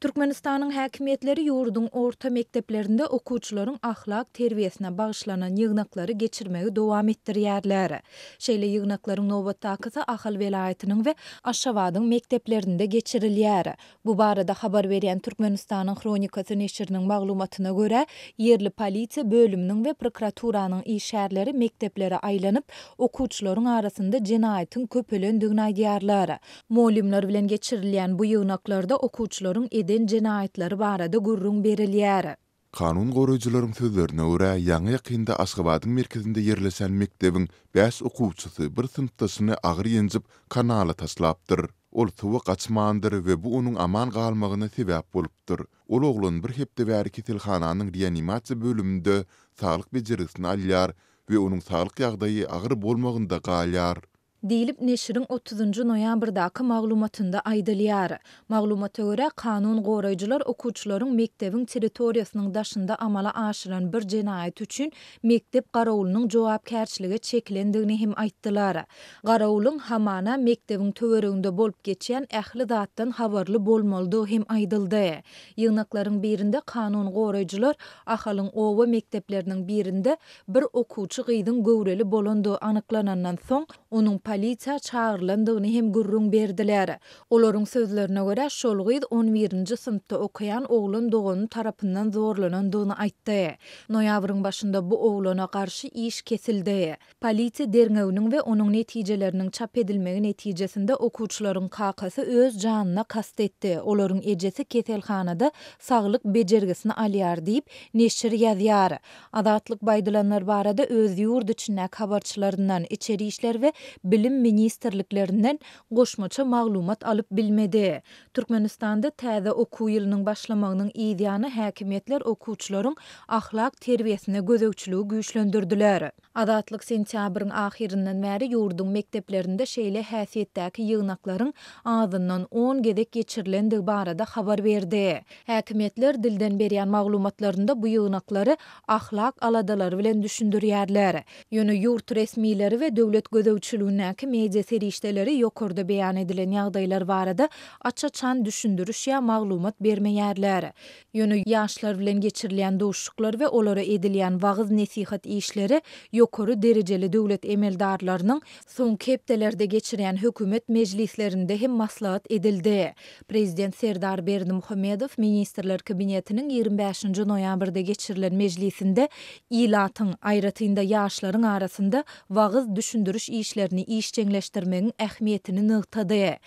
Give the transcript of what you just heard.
Türkmenistanyň häkimiýetleri ýurduň orta mekdeplerinde okuwçylaryň ahlak terbiýesine bagyşlanan ýygnaklary geçirmegi dowam etdirýärler. Şeýle ýygnaklaryň nobatdakysy Ahal welaýatynyň we Aşgabadyň mekdeplerinde geçirilýär. Bu barada habar berýän Türkmenistanyň Hronikasy neşiriniň maglumatyna görä, ýerli polisiýa bölüminiň we prokuraturanyň işgärleri mekdeplere aýlanyp, okuwçylaryň arasynda jenaýatyň köpelendigini aýdýarlar. Mugallymlar bilen geçirilýän bu ýygnaklarda okuwçylaryň eden jenaýatlary barada gürrüň berilýär. Kanun goraýjylaryň sözlerine görä, ýaňy-ýakynda Aşgabadyň merkezinde ýerleşen mekdebiň bäş okuwçysy bir synpdaşyny agyr ýenjip, kanala taşlapdyr. Ol suwa gaçmandyr we bu onuň aman galmagyna sebäp bolupdyr. Ol oglan bir hepde bäri keselhananyň reanimasiýa bölüminde saglyk bejergisini alýar we onuň saglyk ýagdaýy agyr bolmagynda galýar. Diýlip, neşiriň otuzynjy noýabrdaky maglumatynda aýdylýar. Maglumata görä, kanun goraýjylar okuwçylaryň mekdebiň territoriýasynyň daşynda amala aşyran bir jenaýaty üçin mekdep garawulynyň jogapkärçilige çekilendigini hem aýtdylar. Garawulyň, hamana, mekdebiň töwereginde bolup geçýän ähli zatdan habarly bolmalydygy hem aýdyldy. Ýygnaklaryň birinde kanun goraýjylar Ahalyň oba mekdepleriniň birinde Bir okuwçy gyzyň göwreli bolandygy anyklanandan soň, onuň polisiýa çagyrylandygyny hem gürrüň berdiler. Olaryň sözlerine görä, şol gyz on birinji synpda okaýan oglan dogany tarapyndan zorlanandygyny aýtdy. Noýabryň başynda bu oglana garşy iş kesildi. Polisiýa derňewiniň we onuň netijeleriniň çap edilmegi netijesinde okuwçylaryň kakasy öz janyna kast etdi, olaryň ejesi keselhanada saglyk bejergisini alýar diýip, neşir ýazýar. Azatlyk bu aýdylanlar barada öz ýurt içindäki habarçylaryndan, Içeri işler we Bilim ministrliklerinden goşmaça maglumat alyp bilmedi. Türkmenistanda täze okuw ýylynyň başlamagynyň yzýany häkimiýetler okuwçylaryň ahlak terbiýesine gözegçiligi güýçlendirdiler. Azatlyk sentýabryň ahyryndan bäri ýurduň mekdeplerinde şeýle häsiýetdäki ýygnaklaryň azyndan on gezek geçirilendigi barada habar berdi. Häkimiýetler dilden berýän maglumatlarynda bu ýygnaklary ahlak aladalary bilen düşündirýärler. Ýöne ýurt resmileri we döwlet gözegçiligindäki media serişdeleri ýokarda beýan edilen ýagdaýlar barada aç-açan düşündiriş ýa maglumat bermeýärler. Ýöne ýaşlar bilen geçirilýän duşuşyklar we olara edilýän wagyz-nesihat işleri ýokary derejeli döwlet emeldarlarynyň soňky hepdelerde geçirýän hökümet mejlislerinde hem maslahat edildi. Prezident Serdar Berdimuhamedow Ministrler Kabinetiniň 25-nji noýabrda geçirilen mejlisinde ilatyň, aýratyn-da ýaşlaryň arasynda wagyz-düşündiriş işlerini işjeňleşdirmegiň ähmiýetini nygtady.